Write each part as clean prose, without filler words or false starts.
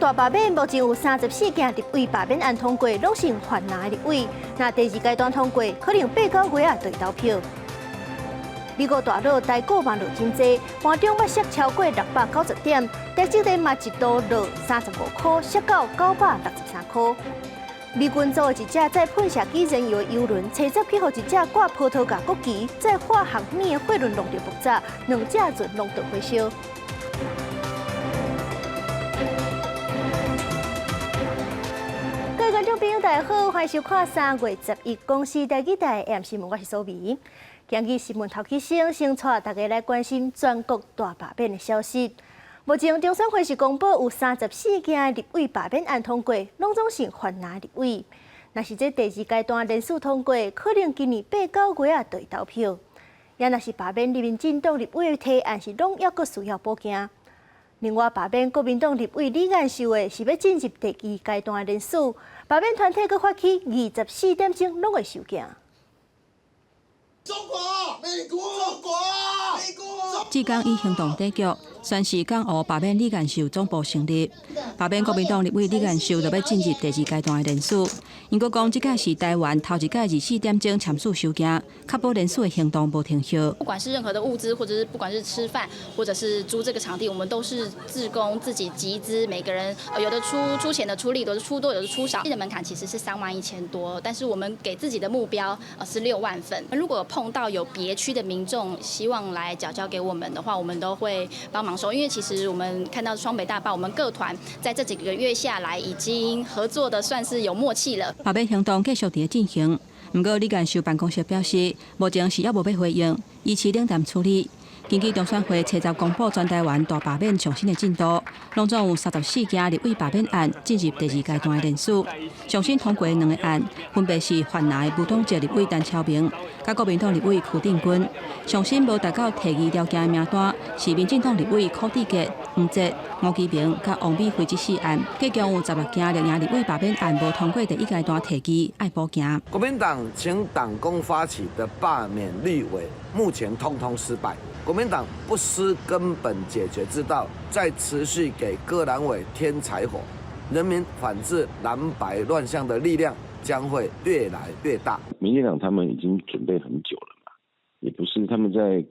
大罷免，目前有34件立委罷免案通過，攏是泛藍的立委。若第二階段通過，可能八九月仔就會投票。美國大老台股嘛落真濟，盤中欲瀉超過690點，台積電嘛一度落35塊，瀉到963塊。美軍組的一隻載噴射機燃油的油輪，初十去予一隻掛葡萄牙國旗、載化學物的貨輪弄著爆炸，兩隻船攏著火燒。各位觀眾朋友，大家好，歡迎收看3月11公視台語台 AM 新聞，我是蘇美。今日新聞頭起先，先帶大家來關心全國大罷免的消息。目前中選會是公布有34件立委罷免案通過，攏總是泛藍立委。若是這第二階段連署通過，可能今年八九月仔就會投票。也若是罷免民進黨立委的提案是攏猶閣需要補件。另外，罷免國民黨立委李彥秀的是欲進入第二階段的連署，罷免團體閣發起24點鐘攏會收件。中國、美國、中國、美國。志工以行動對決，宣示港湖罷免李彥秀總部成立。罷免國民黨立委李彥秀就欲進入第二階段的連署。𪜶閣講，這屆是台灣頭一屆24點鐘簽署收件，確保連署的行動無停歇。不管是任何的物資，或者是不管是吃飯，或者是租這個場地，我們都是志工自己集資，每個人有的出出錢的出力，有的出多，有的出少。的門檻其實是3萬1千多，但是我們給自己的目標是6萬份。如果碰到有別區的民眾希望來繳交給我們的話，我們都會幫忙收，因為其實我們看到雙北大罷，我們各團在這幾個月下來已經合作的算是有默契了。罷免行動繼續佇咧進行，毋過李彥秀辦公室表示，目前是猶無欲回應，維持冷淡處理。根據中選會初十公布全台灣大罷免上新的進度，攏總有34件立委罷免案進入第二階段的連署，上新通過兩个案，分別是泛藍無黨籍立委陳超明，佮國民黨立委邱定均。上新無達到提議條件的名單是民進黨立委柯志杰、黃捷、吳基明佮王美輝這四案，計共有16件綠營立委罷免案無通過第一階段提議，愛補件。國民黨請黨工發起的罷免立委，目前通通失敗。國民黨不思根本解決之道，再持續給柯藍委添柴火，人民反制藍白亂象的力量將會越來越大。民進黨他們已經準備很久了嘛，也不是他們在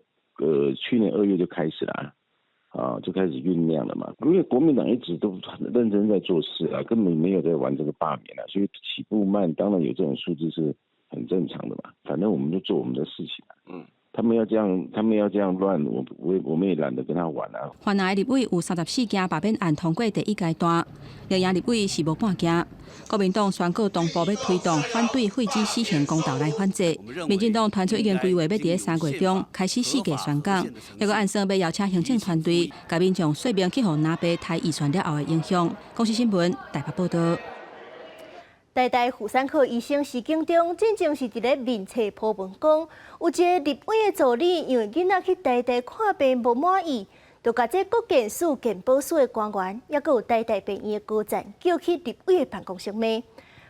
去年2月就開始了啊，就開始醞釀了嘛。因為國民黨一直都很認真在做事啊，根本沒有在玩這個罷免啊，所以起步慢，當然有這種數字是很正常的嘛。反正我們就做我們的事情。他們要這樣，他們要這樣亂，我們也懶得跟他玩啊。泛藍立委有34件罷免案通過第一階段，綠營立委是無半件。國民黨宣告同步欲推動反對廢止死刑公投來反制，民進黨團出已經規劃欲佇咧3月中開始四界宣講，抑閣按算欲邀請行政團隊，共民眾說明去予藍白刣預算了後的影響。公視新聞台北報道。台大婦產科醫生徐景中，進前是佇咧面冊 po 文講，有一个立委的助理因為囡仔去台大看病無滿意，就共這國健署、健保署的官員，抑閣有台大病院的高層叫去立委的辦公室罵。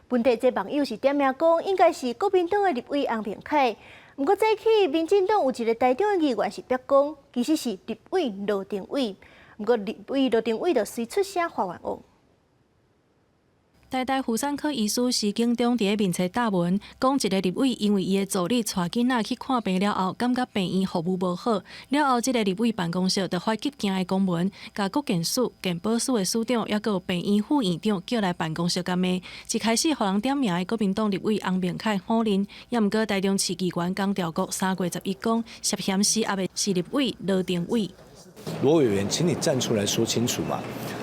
本地這網友是點名講，應該是國民黨的立委翁明凱。毋過早起民進黨有一个台中的議員是白講，其實是立委羅庭偉。毋過立委羅庭偉就隨出聲發怨言。台大婦產科醫師徐景中佇咧面冊貼文，講一个立委因為伊的助理帶囡仔去看病了後，感覺病院服務無好，了後這个立委辦公室就發急件的公文，共國健署、健保署的署長，抑閣有病院副院長叫來辦公室共罵。一開始予人點名的國民黨立委翁明凱否認，也毋過台中市議員江兆國3月11講，涉嫌施壓的是立委羅庭偉。羅委員，請你站出來說清楚嘛！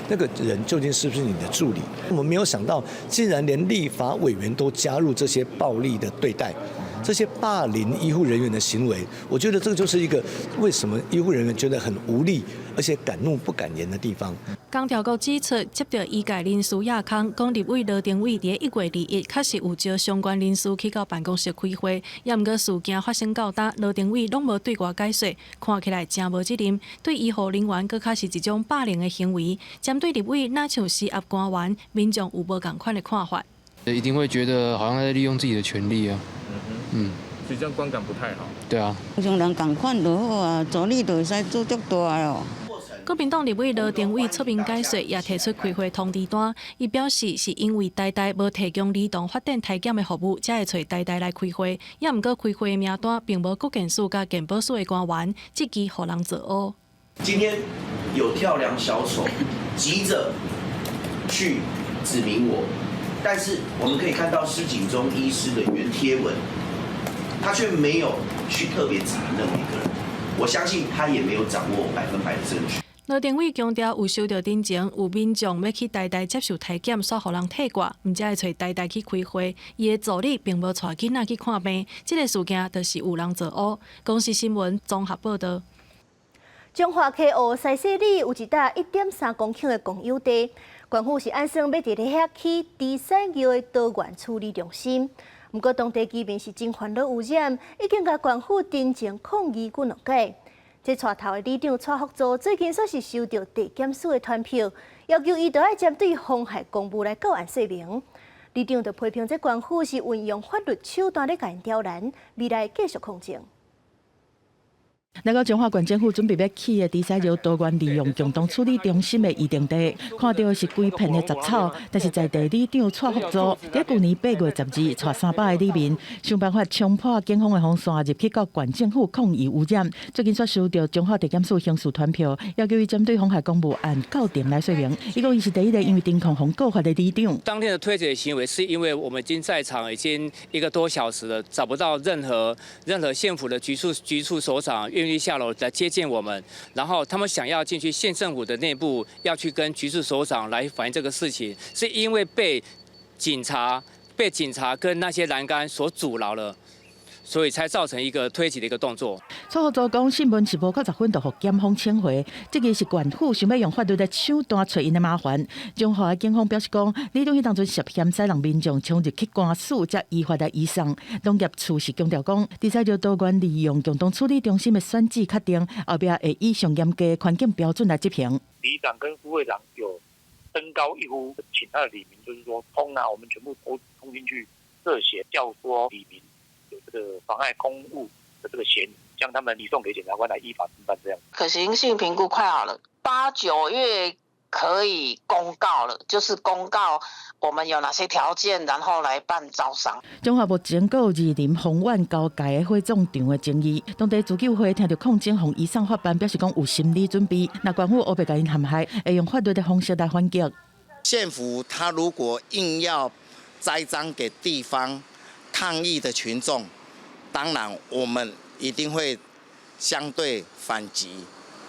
那個人究竟是不是你的助理？我們沒有想到，竟然連立法委員都加入這些暴力的對待，這些霸凌醫護人員的行為。我覺得這個就是一個為什麼醫護人員覺得很無力，而且敢怒不敢言的地方。江兆國指出，接著醫界人士亞康講，立委羅庭偉佇1月21確實有召相關人士去到辦公室開會，也毋過事件發生到今，羅庭偉攏無對外解說，看起來誠無責任，對醫護人員閣較是一種霸凌的行為。針對立委若像施壓官員，民眾有無仝款的看法？一定會覺得好像在利用自己的權力啊。嗯，所以這樣觀感不太好。對啊。像人仝款就好啊，助理就會使做足大哦。國民黨立委羅庭偉出面解說，也提出開會通知單。伊表示是因為台大無提供兒童發展體檢的服務，才會揣台大來開會。也毋過開會的名單並無國健署佮健保署的官員，這支予人做烏。今天有跳梁小丑急着去指名我，但是我們可以看到施景中醫師的原貼文，他卻沒有去特別指明任何一個人。我相信他也沒有掌握100%的證據。羅庭偉強調，有收到陳情，有民眾欲去台大接受體檢，煞予人退掛，毋才會揣台大去開會。伊的助理並無帶囡仔去看病，這個事件就是有人做烏。公視新聞綜合報道。彰化溪湖西勢里有一搭1.3公頃的公有地，縣府是按算欲佇咧遐起豬屎尿的多元處理中心。毋過當地居民是真煩惱污染，已經共縣府陳情抗議幾兩擺。這帶頭的里長蔡福祖最近煞是收到地檢署的傳票，要求伊著愛針對妨害公務來告案說明。里長就批評這縣府是運用法律手段咧共𪜶刁難，未來繼續抗爭。來到彰化縣政府準備欲起的豬屎尿多元利用共同處理中心的預定地，看著是規片的雜草，但是在地里長蔡福祖佇舊年8月12日，帶300個里民想辦法衝破警方的防線，入去到縣政府抗議污染。最近煞收到彰化地檢署刑事傳票，要求伊針對妨害公務案到庭來說明。伊講伊是第一個因為偵控予告發的里長。當天的推擠行為是因為我們已經在場已經一個多小時了，找不到任何縣府的局處首長願意下樓來接見我們，然後他們想要進去縣政府的內部，要去跟局處首長來反映這個事情，是因為被警察跟那些欄杆所阻撓了，所以才造成一個推擠的一個動作。蔡福祖講，訊問是無夠10分就予檢方請回，這个是縣府想欲用法律的手段揣𪜶的麻煩。彰化的警方表示講，里長彼當陣涉嫌使人民眾衝入去官署，才依法來移送。農業處是強調講，豬屎尿多元利用共同處理中心的選址確定，後壁會以上嚴格環境標準來執行。里長跟副會長有登高一呼，請他的里民，就是說衝啊，我們全部都衝進去涉嫌教唆里民有這個妨礙公務的這個嫌疑，將他們移送給檢察官來依法偵辦。這樣可行性評估快好了，8、9月可以公告了，就是公告我們有哪些條件，然後來辦招商。彰化目前閣有二林、豐原交界的火葬場的爭議，當地自救會聽著抗爭，予移送法辦，表示講有心理準備。若縣府烏白共𪜶陷害，會用法律的方式來反擊。縣府他如果硬要栽贓給地方抗議的群眾，當然我們一定會相對反擊，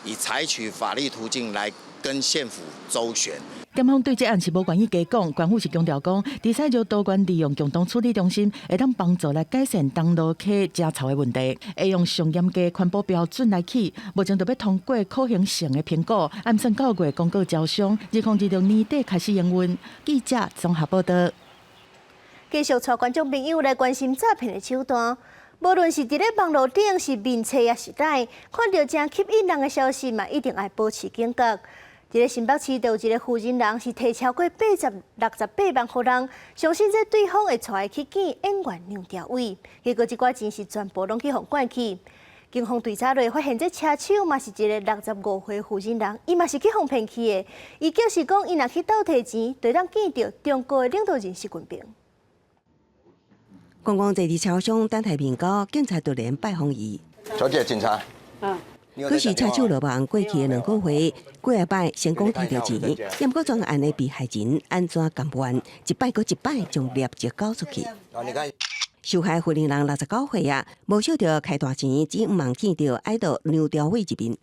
以採取法律途徑來跟縣府周旋。檢方對這案是無願意加講，縣府是強調講，豬屎尿多元利用共同處理中心，會當幫助來改善東螺溪誠臭的問題，會用上嚴格環保標準來起，目前著欲通過可行性的評估，按算9月公告招商，2026年底開始營運。記者綜合報道。繼續帶觀眾朋友來關心詐騙的手段。無論是佇咧網路頂是面冊抑是賴，看著誠吸引人的消息嘛，一定愛保持警覺。佇咧新北市，就有一個負責人是提超過68萬予人，相信這對方會帶伊去見演員梁朝偉，結果這寡錢是全部攏去予管去。警方追查落，發現這車手嘛是一個65歲負責人，伊嘛是去予騙去的。伊就是講，伊若去倒提錢，就會當見著中國的領導人習近平。觀光坐佇車廂等待面交，警察突然拜訪伊。小姐，警察。嗯。可是車手落網過去的2個月，幾仔擺成功提著錢，毋過專案的被害人按怎甘願？一擺閣一擺將劣跡交出去。受害婦人69歲啊，無想著開大錢，只毋茫見著愛到梁朝偉一面。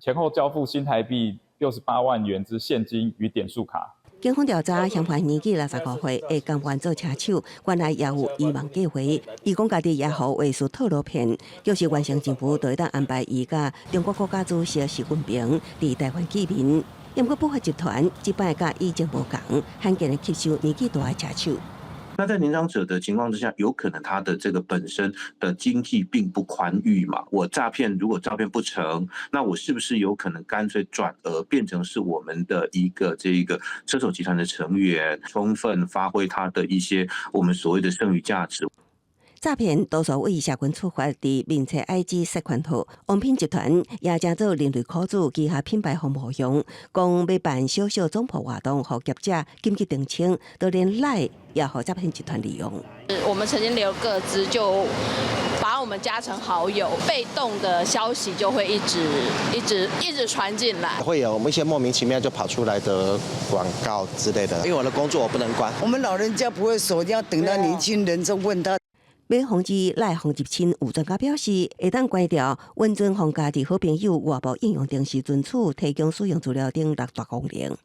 前後交付新台幣68萬元之現金與點數卡。警方調查，嫌犯年紀65歲，會甘願做車手，原來也有移民計劃。伊講家己也予話術套路騙，就是完成政府就會當安排伊佮中國國家主席習近平佇台灣見面。毋過不法集團這擺佮以前無仝，罕見的吸收年紀大的車手。那在年長者的情況之下，有可能他的這個本身的經濟並不寬裕嘛。我詐騙如果詐騙不成，那我是不是有可能乾脆轉而變成是我們的一個這一個車手集團的成員，充分發揮他的一些我們所謂的剩餘價值？詐騙多數為社群出發，佇面冊 IG 設群號，王品集團也成做人類苦主旗下品牌方模樣，講欲辦小小總鋪活動，予業者緊急澄清，都連 LINE 也予詐騙集團利用。我們曾經留個資，就把我們加成好友，被動的消息就會一直、一直、一直傳進來。會有一些莫名其妙就跑出來的廣告之類的，因為我的工作我不能關。我們老人家不會鎖，要等到年輕人就問他。欲防止 LINE 予入侵，有專家表示，會當關掉穩準予家己好朋友外部應用程式存儲、提供使用資料等六大功能。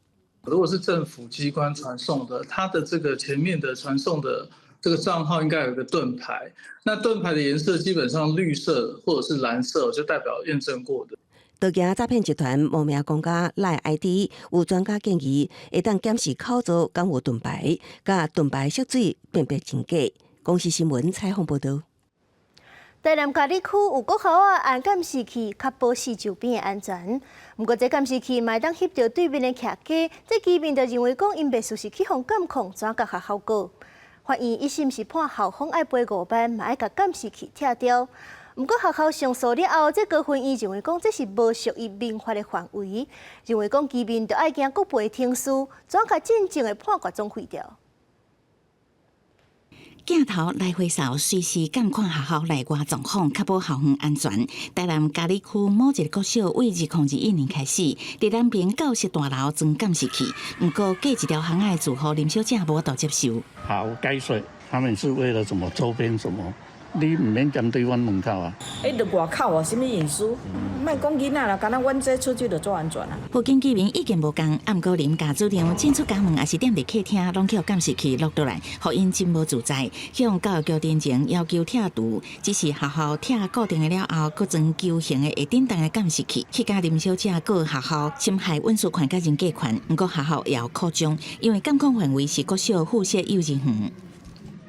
如果是政府機關傳送的，它的這個前面的傳送的這個賬號應該有一個盾牌，那盾牌的顏色基本上綠色或者是藍色，就代表驗證過的。多驚詐騙集團冒名公家 LINE ID，有專家建議，會當檢視口座敢有盾牌，佮盾牌色水辨別真假。公視新聞採訪報導。台南嘉里區有國校仔按監視器確保四周邊的安全。毋過這監視器嘛會當翕著對面的徛家，這居民就認為講𪜶袂時時去予監控，怎共學校告？法院一審是判校方愛賠5萬，嘛愛共監視器拆掉。毋過學校上訴了後，這高分院認為講這是無屬於民法的範圍，認為講居民著愛行國賠程序，怎共真正的判決總廢掉？鏡頭來回掃，隨時監看學校內外狀況，確保校園安全。台南嘉里區某一個國小為2021年開始，佇南邊教室大樓裝監視器，毋過隔一條巷仔的住戶林小姐無法度接受。好，該說他們是為了什麼周邊什麼？你毋免針對阮門口啊！欸，佇外口啊，啥物隱私？莫講囡仔啦，敢若阮這出去就足安全啊。附近居民意見無仝，毋過林家主張進出家門抑是踮佇客廳，攏予監視器錄落來，予𪜶真無自在。向教育局陳情要求拆除，只是學校拆固定的了後，閣裝球形的會振動的監視器。彼家林小姐告學校侵害隱私權佮人格權，毋過學校也有苦衷，因為監控範圍是國小附設幼兒園。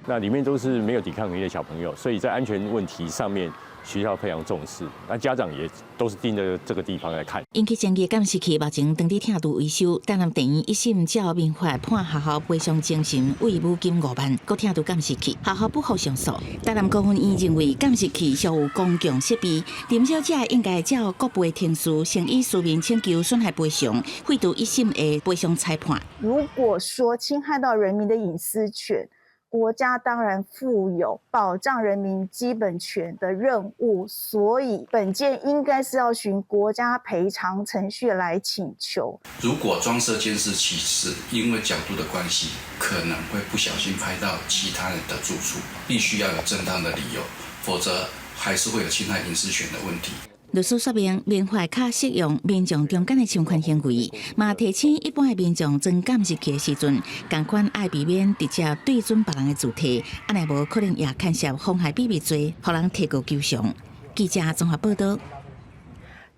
那裡面都是沒有抵抗力的小朋友，所以在安全問題上面，學校非常重視。那家長也都是盯着這個地方來看。引起爭議監視器目前當佇拆除維修，台南地院一審照民法判學校賠償精神慰撫金5萬，閣拆除監視器，學校不服上訴。台南高分院認為監視器屬有公共設備，林小姐應該照國賠程序，先以書面請求損害賠償，廢除一審的賠償裁判。如果說侵害到人民的隱私權，國家當然負有保障人民基本權的任務，所以本件應該是要循國家賠償程序來請求。如果裝設監視器是因為角度的關係，可能會不小心拍到其他人的住處，必須要有正當的理由，否則還是會有侵害隱私權的問題。律師說明，民法較適用民眾中間的侵權行為，嘛提醒一般的民眾裝監視器的時陣，仝款愛避免直接對準別人的主體，按呢無可能也牽涉妨害秘密罪，予人提告求償。記者綜合報導。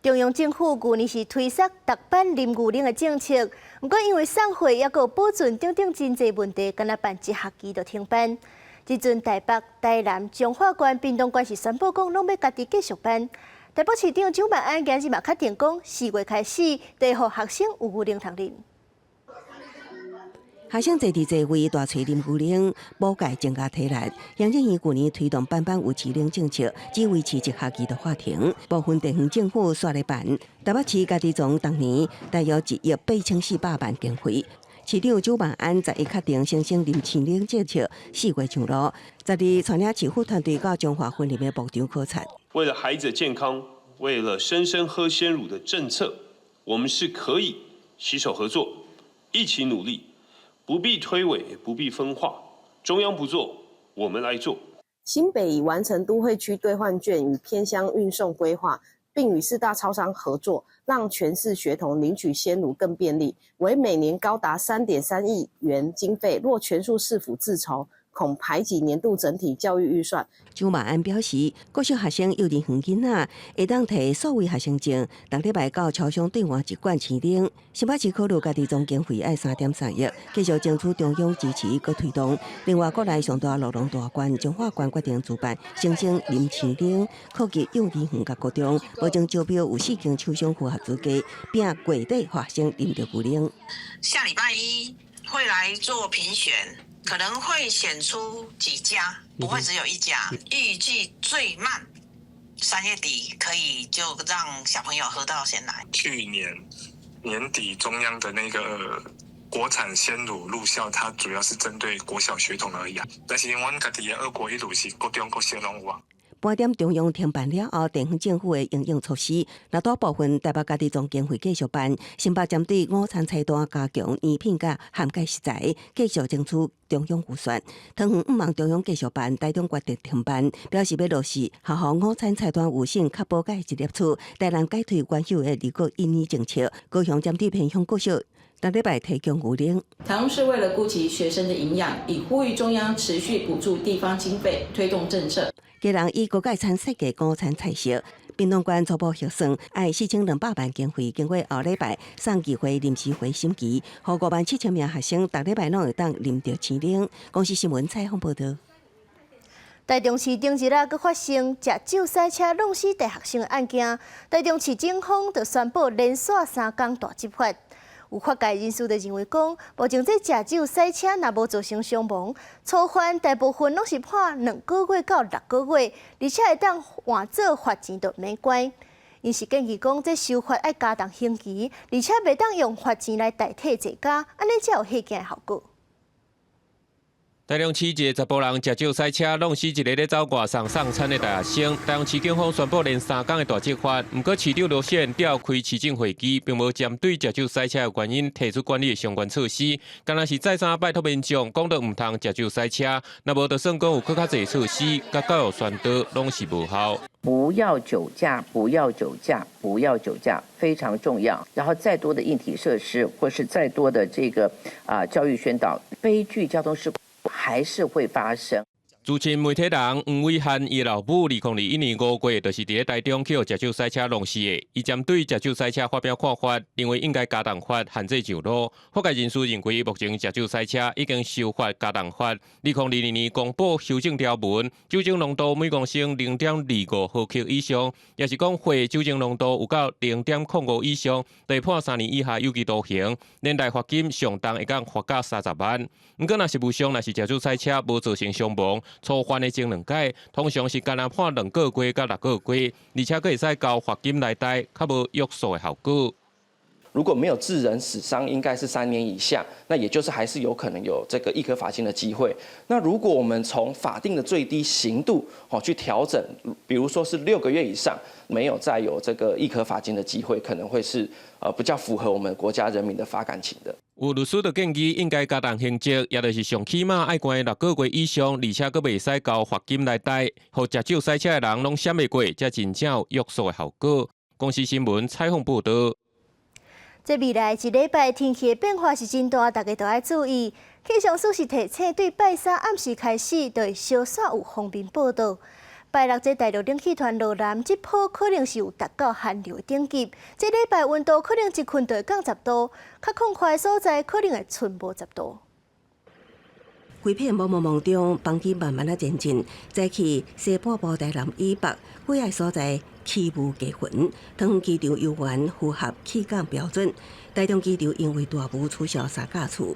中央政府舊年是推捒逐班啉牛奶的政策，毋過因為送貨抑閣保存等等真濟問題，干焦辦一學期就停辦。這陣台北、台南、彰化縣、屏東縣是宣布講，攏欲家己繼續辦。台北市長蔣萬安今日嘛確定講，4月開始，就予學生有牛奶通啉。學生坐佇座位大喙啉牛奶，補鈣增加體力。行政院舊年推動班班有飼奶政策，只維持一學期就喊停。部分地方政府煞咧辦，台北市家己從當年大約1億8400萬經費。市長蔣萬安十一確定新生啉飼奶政策4月上路，十二帶領市府團隊到彰化分林的牧場考察。為了孩子的健康，為了生生喝鮮乳的政策，我們是可以攜手合作，一起努力，不必推諉，不必分化。中央不做，我們來做。新北已完成都會區兌換券與偏鄉運送規劃，並與四大超商合作，讓全市學童領取鮮乳更便利。惟每年高達3.3億元經費，若全數市府自籌，恐排擠年度整體教育預算。蔣萬安表示，國小學生幼稚園囡仔會當提數位學生證，逐禮拜到超商兌換一罐飼奶。新北市考慮家己總經費愛3.3億，繼續爭取中央支持閣推動。另外，國內上大蘆龍大縣彰化縣決定主辦新生啉飼奶，普及幼稚園佮高中，目前招標有四間廠商符合資格，拼月底學生啉著牛奶。下禮拜一會來做評選。可能會選出幾家，不會只有一家。預計最慢3月底可以就讓小朋友喝到鮮奶。去年年底中央的那個國產鮮乳入校，它主要是針對國小學童而已。但是阮家己的二國一乳是國中國小攏有啊。盤點中央停辦了後，地方政府的因應措施，若大部分台北家己總經費繼續辦，新北針對午餐菜單加強奶品佮涵蓋食材，繼續爭取中央預算。桃園毋望中央繼續辦，台中決定停辦，表示欲落實學校午餐菜單預算較保蓋一粒厝，台南改推原有的二國一奶政策，高雄針對偏鄉國小，逐禮拜提供牛奶。台中市為了顧及學生的營養，已呼籲中央持續補助地方經費，推動政策。基隆以高蓋餐設計午餐菜色，屏東縣初步核算，愛4200萬經費，經過後禮拜送議會臨時會審議，予5萬7千名學生逐禮拜攏會當啉著鮮奶。公視新聞採訪報導。台中市頂日啊，閣發生食酒賽車弄死大學生的案件。台中市警方就宣布連續3工大執法。有法界人士就認為講，目前這食酒賽車若無造成傷亡，初犯大部分攏是判2個月到6個月，而且會當換做罰錢就免關。𪜶是建議講，這修法愛加重刑期，而且袂當用罰錢來代替坐監，按呢才有嚇驚效果。台中市一个查埔人食酒賽車，弄死一个咧走外送送餐的大學生。台中市警方宣布連3工的大執法，毋過市長盧秀燕召開市政會議，並無針對食酒賽車的原因提出管理的相關措施，敢若是再三拜託民眾講著毋通食酒賽車，若無就算講有閣較濟措施，佮教育宣導攏是無效。不要酒駕，不要酒駕，不要酒駕，非常重要。然後再多的硬體設施，或是再多的這個啊教育宣導，悲劇交通事故還是會發生。資深媒體人黃偉漢伊老母，2021年5月就是佇咧台中去予食酒賽車弄死的。伊針對食酒賽車發表看法，認為應該加重罰，限制上路。法界人士認為，目前食酒賽車已經修法加重罰。2022年公布修正條文，酒精濃度每公升0.25毫克以上，抑是講血酒精濃度有到0.05以上，會判3年以下有期徒刑，連帶罰金上重會當罰到30萬。毋過，若實務上若是食酒賽車無造成傷亡，初犯的前兩擺，通常是干焦判2個月到6個月，而且閣會使交罰金來代，較無約束的效果。如果沒有致人死傷，應該是3年以下，那也就是還是有可能有這個易科罰金的機會。那如果我們從法定的最低刑度哦去調整，比如說是6個月以上，沒有再有這個易科罰金的機會，可能會是比較符合我們國家人民的法感情的。有律師就建議應該加重刑責，也就是上起碼愛關六個月以上，而且閣袂使交罰金來代，予食酒賽車的人攏閃會過，才真正有約束的效果。公視新聞採訪報導。這未來一禮拜天氣的變化是真大，大家都愛注意。氣象署是提醒，對拜三暗時開始，就會小雪有鋒面報到。拜六這大陸冷氣團落南，這波可能是有達到寒流等級。這禮拜溫度可能一睏就會降10度，較曠闊的所在可能會賰無10度。規片霧濛濛中，班機慢慢仔前進，早起西半部台南以北幾个所在起霧加雲，桃園機場猶原符合起降標準。台中機場因為大霧取消三架次。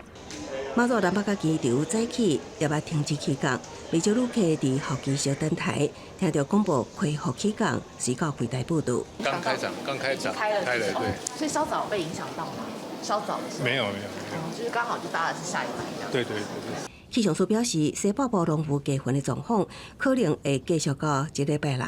馬祖南北角機場早起也捌停止起降，袂少旅客佇候機室等待，聽著廣播恢復起降，隨到櫃台報到。剛開場，剛開場，開了，對。所以稍早被影響到嗎？稍早的時候。沒有沒有沒有，就是剛好就搭的是下一班。對對對對。氣象署表示，西半部濃霧加雲的狀況可能會繼續到這禮拜六，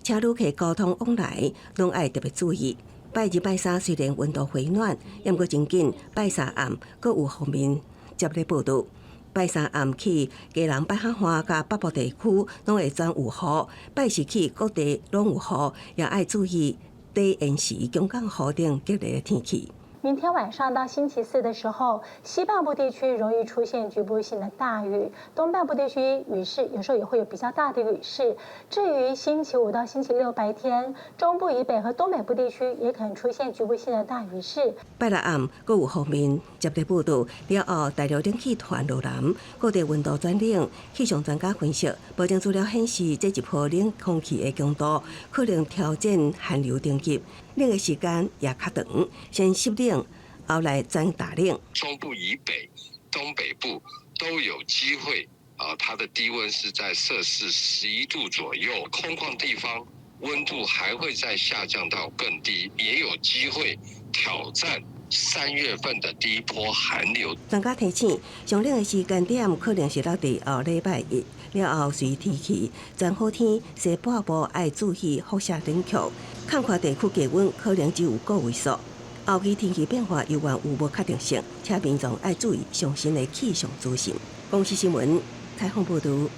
請旅客交通往來攏愛特別注意。拜二、拜三雖然溫度回暖，毋過真緊拜三暗閣有鋒面接咧報到。拜三暗起，基隆、北海岸佮北部地區攏會轉有雨；拜四起各地攏有雨，也愛注意短延時強降雨等激烈的天氣。明天晚上到星期四的時候，西半部地區容易出現局部性的大雨，東半部地區雨勢有時候也會有比較大的雨勢。至於星期五到星期六白天，中部以北和東北部地區也可能出現局部性的大雨勢。拜六暗閣有鋒面接咧報到，了後大陸冷氣團落南，各地溫度轉冷。氣象專家分析，目前資料顯示，這一波冷空氣的強度可能挑戰寒流等級，冷的時間也較長，先濕冷，後來轉大冷。中部以北、東北部都有機會啊，它的低溫是在攝氏11度左右，空曠地方溫度還會再下降到更低，也有機會挑戰3月份的第一波寒流。專家提醒，上冷的時間點可能是落佇後禮拜一了後，隨天氣轉好天，西半部愛注意輻射冷卻，空曠地區低溫可能只有個位數。後期天氣變化猶原有無確定性，請民眾愛注意上新的氣象資訊。公視新聞採訪報導。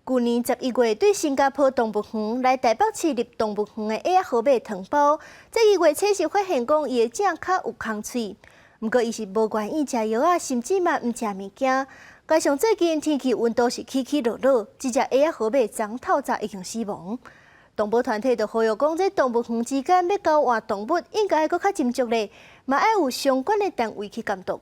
舊年11月，對新加坡動物園來台北市立動物園的矮仔河馬糖包，這2月初時發現講伊的正跤有空喙，毋過伊是無願意食藥仔，甚至嘛毋食物件。加上最近天氣溫度是起起落落，這隻矮仔河馬昨透早已經死亡。動保團體就呼籲講，這動物園之間欲交換動物，應該閣較斟酌咧，嘛愛有相關的單位去監督。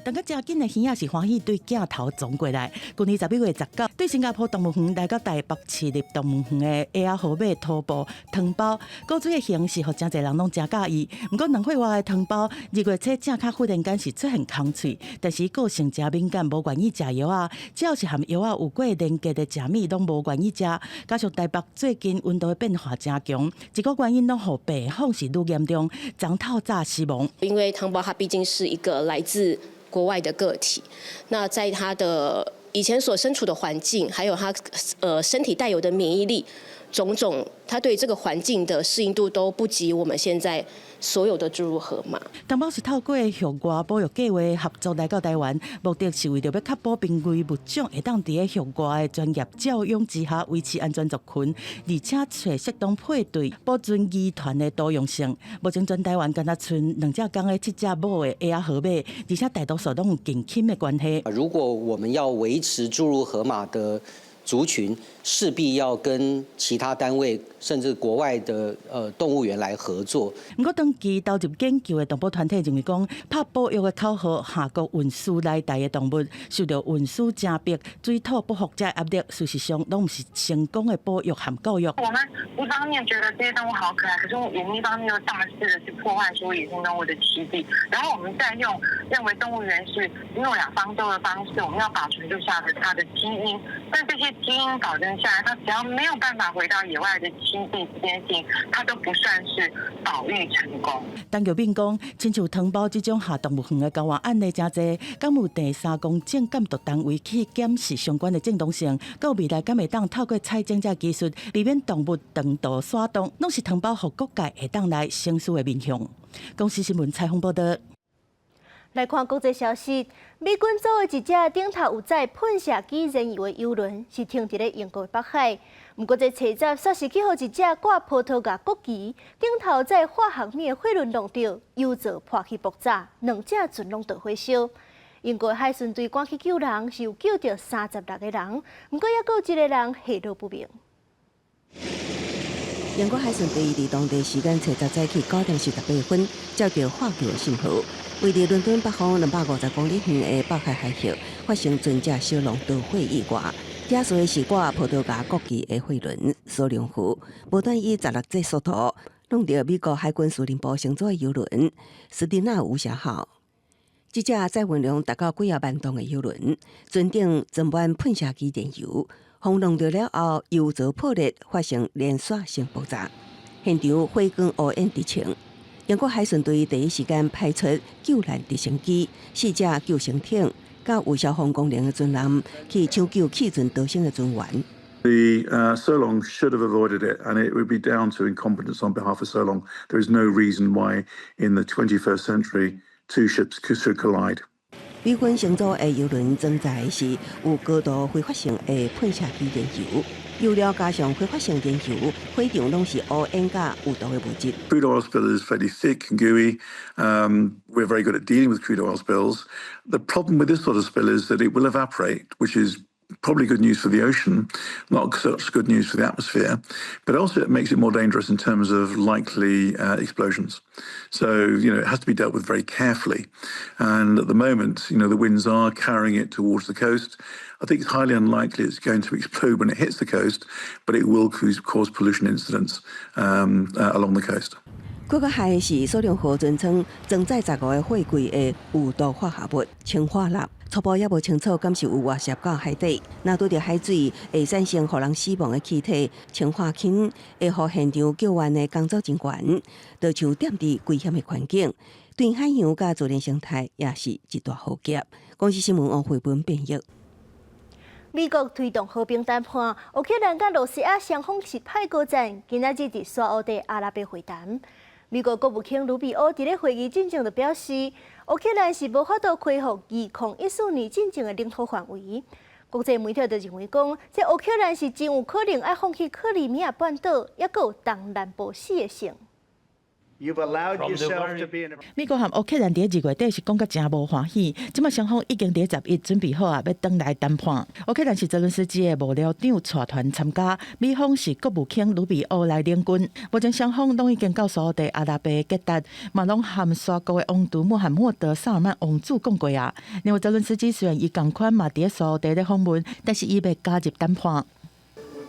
但個誠緊的耳仔是歡喜對鏡頭撞過來。舊年11月19，對新加坡動物園來到台北市立動物園的矮仔河馬塗布糖包，古錐的形式，予誠濟人攏誠佮意。毋過2歲外的糖包，2月初正跤忽然間是出現空喙，但是個性誠敏感，無願意食藥仔，只要是和藥仔有過連結的食物，攏無願意食。加上台北最近溫度的變化誠強，這個原因攏予病況是愈嚴重，昨透早死亡。因為糖包它畢竟是一個來自國外的個體，那在他的以前所身處的環境，還有他身體帶有的免疫力，種種，他對這個環境的適應度都不及我們現在所有的注入河馬。糖包是透過域外保育計劃合作來到台灣，目的是為著欲確保瀕危物種會當佇咧域外的專業照養之下維持安全族群，而且揣適當配對，保存遺傳的多樣性。目前全台灣干焦賰兩隻公的七隻母的矮仔河馬，而且大多數攏有近親的關係。如果我們要維持注入河馬的族群，勢必要跟其他單位，甚至國外的動物園來合作。毋過，長期投入研究的動保團體認為講，拍保育的口號下國運輸來台的動物，受著運輸誠迫、水土不服這壓力，事實上攏毋是成功的保育和教育。我們一方面覺得這些動物好可愛，可是我們一方面又大肆的去破壞說野生動物的棲地，然後我們再用認為動物園是諾亞方舟的方式，我們要保存住下的它的基因，但這些基因保存下來，它只要沒有辦法回到野外的棲地這件事情，它都不算是保育成功。陳玉敏講，親像糖包這種下動物園的交換案例誠濟，敢有第三公正監督單位去檢視相關的正當性？到未來敢會當透過採種這技術，避免動物長途徙動，攏是糖包予各界會當來省思的面向。公視新聞採訪報導。來看國際消息，美軍組的一隻頂頭有載噴射機燃油的油輪，是停佇咧英國北海。毋過這初十煞是去予一隻掛葡萄牙國旗、頂頭載化學物的貨輪弄著，油槽破去爆炸，兩隻船攏著火燒。英國海巡隊趕去救人，是有救著36個人，毋過猶閣有一個人下落不明。英國海巡隊佇當地時間初十早起9點48分，接著獲救的信號，位佇倫敦北方250公里遠的北海海域發生船隻小浪導火意外。肇事的是掛葡萄牙國旗的貨輪索隆號，無端以16節速度弄著美國海軍司令部乘坐的油輪斯蒂納無瑕號。這隻載運量達到幾仔萬噸的油輪，船頂裝滿噴射機燃油。予弄著了後，油槽破裂，發生連鎖性爆炸，現場火光烏煙直衝。英國海巡隊第一時間派出救難直升機、四隻救生艇，佮有消防功能的船艦去搶救棄船逃生的船員。 The Solong should have avoided it, and it would be down to incompetence on behalf of Solong. There is no reason why in the 21st century two ships should collide. 美軍乘坐的油輪裝載的是有高度揮發性的噴射機燃油，油料加上揮發性燃油，火場攏是烏煙佮有毒的物質。 Crude oil spill is fairly thick and gooey. We're very good at dealing with crude oil spills. The problem with this sort of spill is that it will evaporate, which is probably good news for the ocean, not such good news for the atmosphere, but also it makes it more dangerous in terms of likely explosions. So it has to be dealt with very carefully. And at the moment, the winds are carrying it towards the coast. I think it's highly unlikely it's going to explode when it hits the coast, but it will cause pollution incidents along the coast. 閣較害的是，蘇良號船艙裝載15個貨櫃的有毒化合物氰化鈉，初步猶無清楚敢是有外洩到海底。若拄著海水會產生予人死亡的氣體氰化氫，會予現場救援的工作人員，就像踮佇危險的環境，對海洋佮自然生態也是一大浩劫。公視新聞王慧文編譯。美國推動和平談判，烏克蘭佮羅西亞雙方是派高層，今仔日佇沙烏地阿拉伯會談。美國國務卿盧比歐佇咧會議進前就表示，烏克蘭是無法度恢復2014年進前的領土範圍。國際媒體就認為講，這烏克蘭是真有可能愛放棄克里米亞半島，抑閣有東南部四個省。美國和烏克蘭佇2月底是講甲誠無歡喜，這馬雙方已經佇11準備好啊，欲轉來談判。烏克蘭是澤倫斯基的幕僚長帶團參加，美方是國務卿盧比歐來領軍。目前雙方攏已經到沙烏地阿拉伯吉達，嘛攏和沙國的王儲穆罕默德薩爾曼王子講過啊。另外，澤倫斯基雖然伊仝款嘛佇沙烏地咧訪問，但是伊袂加入談判。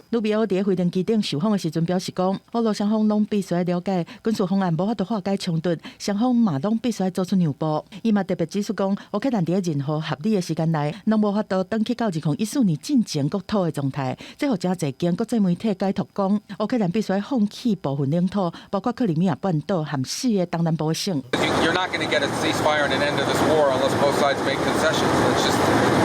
盧比歐佇飛行機頂受訪的時陣表示講，烏羅雙方攏必須了解軍事方案無法度化解衝突，雙方嘛攏必須做出讓步。伊嘛特別指出講，烏克蘭佇任何合理的時間內，攏無法度轉去到2014年進前國土的狀態。這予誠濟間國際媒體解讀講，烏克蘭必須放棄部分領土，包括克里米亞半島和四個東南部省。 You're not going to get a ceasefire and an end to this war unless both sides make concessions. It's just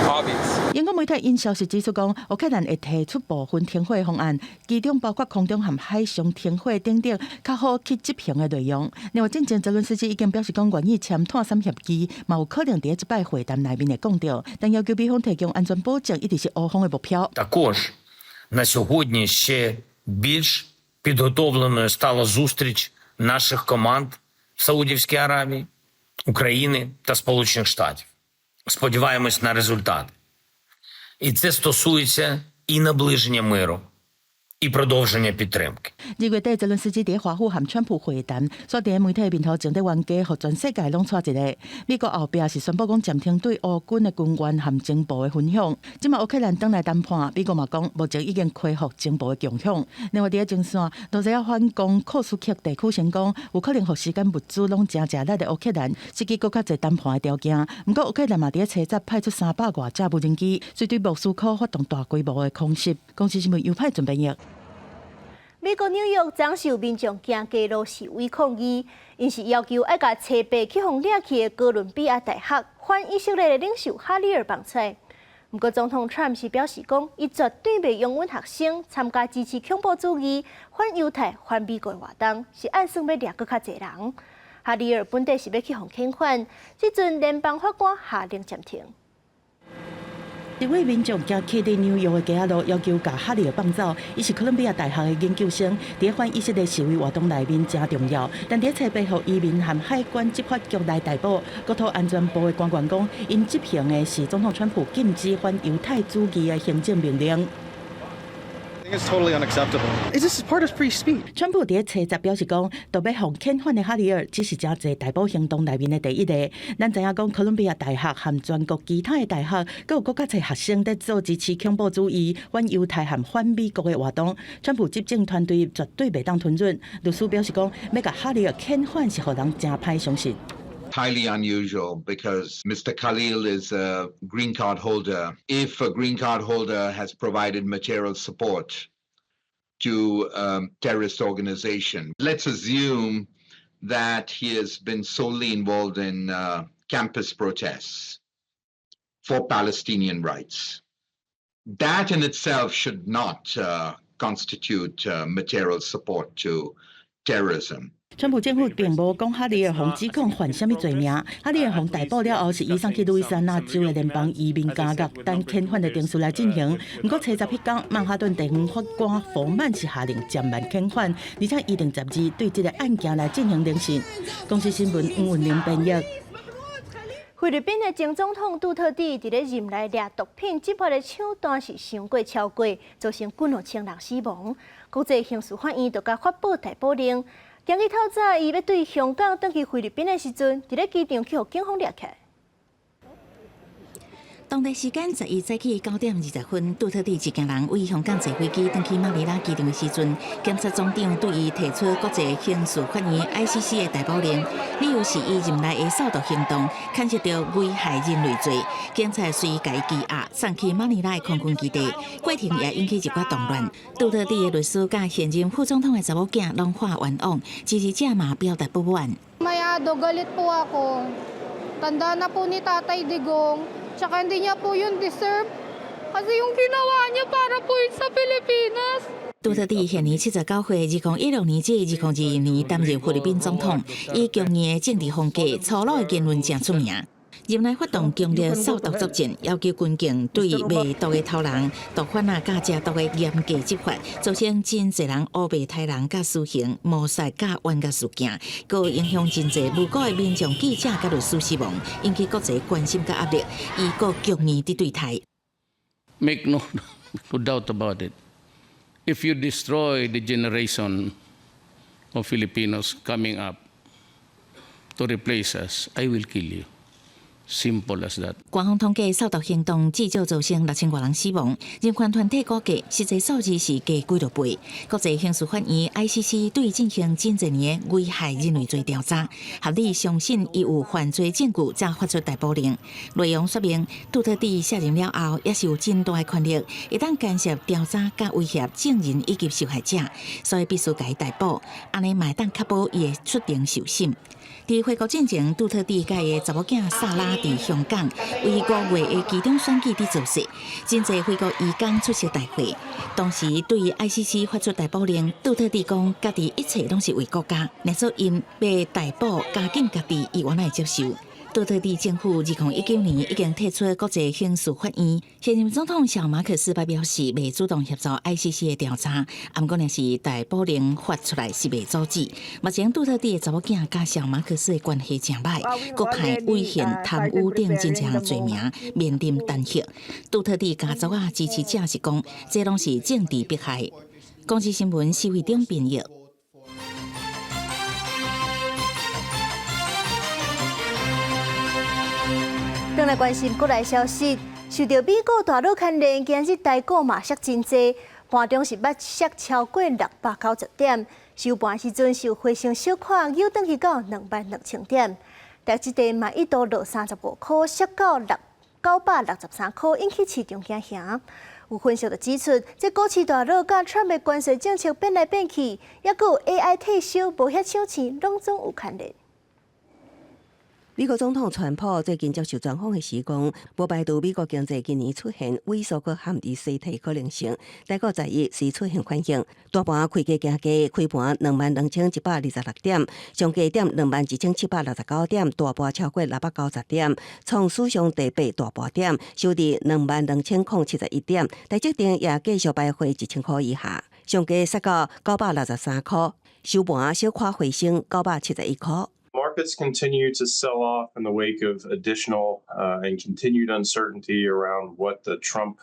obvious. 英國媒體引消息指出講，烏克蘭會提出部分停火方案，其中包括空中和海上停火等等，較好去執行的內容。另外，進前澤倫斯基已經表示講，願意簽湠三協議，嘛有可能佇這擺會談內面會講著，但要求美方提供安全保證，一直是烏方的目標。 Також на сьогодні ще більш підготовленою стала зустріч наших команд в Саудівській Аравії, України та Сполучених Штатів. Сподіваємось на результати. І це стосується і наближення миру, і продовження підтримки. 2月底，澤倫斯基佇華府和川普會談，煞佇媒體面頭前佇冤家，予全世界攏掣一个。美國後壁是宣布講暫停對烏軍的軍援和情報的分享。這馬烏克蘭轉來談判，美國嘛講目前已經恢復情報的共享。另外，佇前線，羅西亞反攻庫斯克地區成功，有可能予時間物資攏誠食力的烏克蘭，設計閣較濟談判的條件。毋過烏克蘭嘛佇初十派出300外架無人機，隨對莫斯科發動大規模的空襲。公視新聞尤派準備譯。美國紐約昨晡民眾行街路示威抗議，𪜶是要求愛共初八去予掠去的哥倫比亞大學反以色列的領袖哈里爾放出來。毋過總統川普是表示講，伊絕對袂容允學生參加支持恐怖主義、反猶太、反美國的活動，是按算欲掠閣較濟人。哈里爾本底是欲去予遣返，這陣聯邦法官下令暫停。一位民眾行去佇紐約的街仔路，要求共哈里爾放走。伊是哥倫比亞大學的研究生，佇反以色列示威活動內面誠重要。但佇初八予移民和海關執法局來逮捕，國土安全部的官員講，𪜶執行的是總統川普禁止反猶太主義的行政命令。 It's totally unacceptable. This is part of free speech. 川普佇初十表示講，著欲予遣返的哈里爾只是誠濟逮捕行動內面的第一個。咱知影講，哥倫比亞大學和全國其他的大學，閣有閣較濟學生佇做支持恐怖主義、反猶太和反美國的活動。川普執政團隊絕對袂當吞忍。律師表示講，欲共哈里爾遣返是予人誠歹相信。 Highly unusual because Mr. Khalil is a green card holder. If a green card holder has provided material support to a terrorist organization, let's assume that he has been solely involved in campus protests for Palestinian rights. That in itself should not constitute material support to terrorism. 川普政府並無講哈里爾予指控犯啥物罪名。哈里爾予逮捕了後，是移送去路易斯安那州的聯邦移民監獄等遣返的程序來進行。毋過初十彼工，曼哈頓地方法官佛曼是下令暫慢遣返，而且預定12對這個案件來進行聆訊。公視新聞黃文玲編譯。菲律賓的前總統杜特蒂佇咧任內掠毒品執法的手段是傷過超過，造成幾兩千人死亡。國際刑事法院就共發布逮捕令。今日透早，伊欲對香港轉去菲律賓的時陣，佇咧機場去予警方掠起來。當地時間11早起9點20分，杜特蒂一行人對香港坐飛機轉去馬尼拉機場的時陣，檢察總長對伊提出國際刑事法院 ICC 的逮捕令，理由是伊任內的掃毒行動牽涉著危害人類罪。警察隨共伊羈押送去馬尼拉的空軍基地，過程也引起一寡動亂。杜特蒂的律師佮現任副總統的查某囝攏喊冤枉，支持者嘛表達不滿。 Mayado, galit po ako. Tanda na po ni Tatay Digong. Tsaka hindi niya po yun deserve. Kasi yung ginawa niya para po yun sa Pilipinas. 杜特蒂現年79歲，2016年至2022年擔任菲律賓總統，以強硬的政治風格、粗魯的言論誠出名。任內發動強烈掃毒作戰，要求軍警對賣毒的頭人、毒販仔佮食毒的嚴格執法，造成真濟人烏白刣人佮私刑、謀殺佮冤家事件，閣影響真濟無辜的民眾、記者佮律師死亡，引起國際關心佮壓力，伊閣強硬佇對待。 Make no doubt about it. If you destroy the generation of Filipinos coming up to replace us, I will kill you. Simple as that. 官方統計，掃毒行動至少造成6000外人死亡，人權團體估計實際數字是加幾落倍。國際刑事法院 ICC 對伊進行真濟年的危害人類罪調查，合理相信伊有犯罪證據，才發出逮捕令。內容說明，杜特蒂卸任了後，猶是有真大的權力，會當干涉調查、佮威脅證人以及受害者，所以必須共伊逮捕，按呢嘛會當確保伊會出庭受審。佇回國進前，杜特蒂佮伊的查某囝薩拉佇香港為5月的期中選舉佇造勢，真濟菲國移工出席大會。當時對 ICC 發出逮捕令，杜特蒂講家己一切攏是為國家，若說𪜶欲逮捕監禁家己，伊原來會接受。杜特蒂政府2019年已經退出國際刑事法院，現任總統小馬可斯表示袂主動協助 ICC 的調查，毋過若是逮捕令發出來是袂阻止。目前杜特蒂的查某囝佮小馬可斯的關係誠歹，閣派違憲、貪污等真濟項罪名面臨彈劾。杜特蒂家族仔支持者是講，這攏是政治迫害。公視新聞施惠中編譯。轉來關心國內消息，受著美國大陸牽連，今日台股嘛瀉真濟，盤中是捌瀉超過690點，收盤時陣是回升小可，又轉去到22,000點。台積電嘛一度落35塊，瀉到963塊，引起市場驚嚇。有分析就指出，這股市大佬佮川普關稅政策變來變去，猶閣有 AI 退燒，無遐搶錢，攏總有牽連。美國總統川普最近接受專訪的時講，無排除美國經濟今年出現萎縮閣陷入衰退可能性。台股十一隨出現反應，大盤開低行低，開盤22,126點，上低點21,769點，大盤超過690點，創史上第八大盤點，收佇22,071點。台積電也繼續徘徊1000塊以下，上低殺到963塊，收盤小可回升971塊。 Markets continue to sell off in the wake of additional and continued uncertainty around what the Trump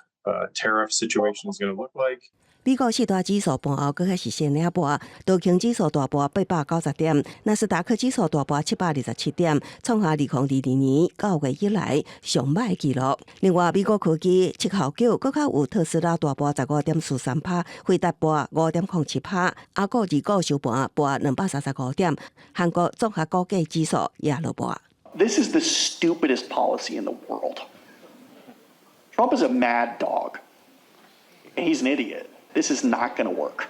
tariff situation is going to look like. 美國四大指數盤後閣較是先領盤，道瓊指數大盤890點，納斯達克指數大盤727點，創下2022年9月以來上歹紀錄。另外，美國科技七號股閣較有特斯拉大盤15.43趴，輝達盤5.07趴，亞股二股收盤盤235點，韓國綜合股價指數也落盤。 This is the stupidest policy in the world. Trump is a mad dog. He's an idiot. This is not going to work.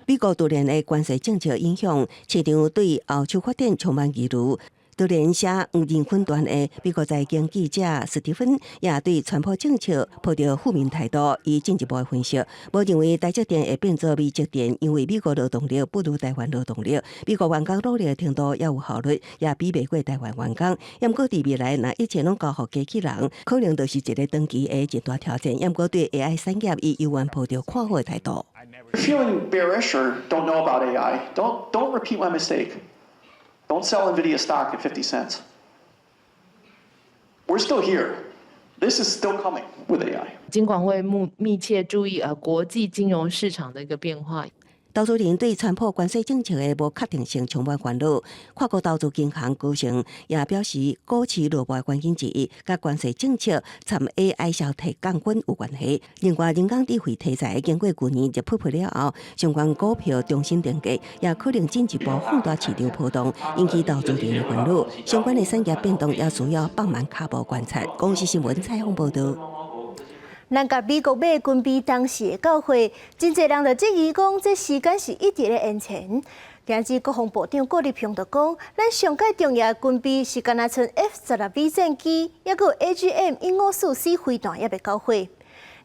美國突然的關稅政策影響市場對後續發展充滿疑慮。就連寫黃仁勳傳的美國財經記者史蒂芬也對川普政策抱著負面態度。伊進一步分析，無認為台積電會變做美積電，因為美國勞動力不如台灣勞動力，美國員工努力程度也有效率，也比袂過台灣員工。毋過佇未來，若一切攏交予機器人，可能就是一個長期的一大挑戰。毋過對 AI 產業，伊猶原抱著看好的態度。 Feeling bearish or don't know about AI? Don't repeat my mistake. Don't sell Nvidia stock at 50 cents. We're still here. This is still coming with AI. 金管會密切注意國際金融市場的一個變化。投資人對川普關稅政策的無確定性充滿煩惱。跨國投資銀行高盛也表示，股市落敗關鍵之一，佮關稅政策摻 AI 消費降溫有關係。另外，人工智慧題材經過舊年熱撲撲了後，相關股票重新定價，也可能進一步放大市場波動，引起投資人的煩惱。相關的產業變動也需要放慢跤步觀察。公視新聞採訪報導。咱共美國買軍備當時會到貨，真濟人就質疑講，這時間是一直咧延遲。今日國防部長郭立雄就講，咱上蓋重要的軍備是干焦賰 F-16V 戰機，抑閣有 AGM-154C 飛彈猶未交貨。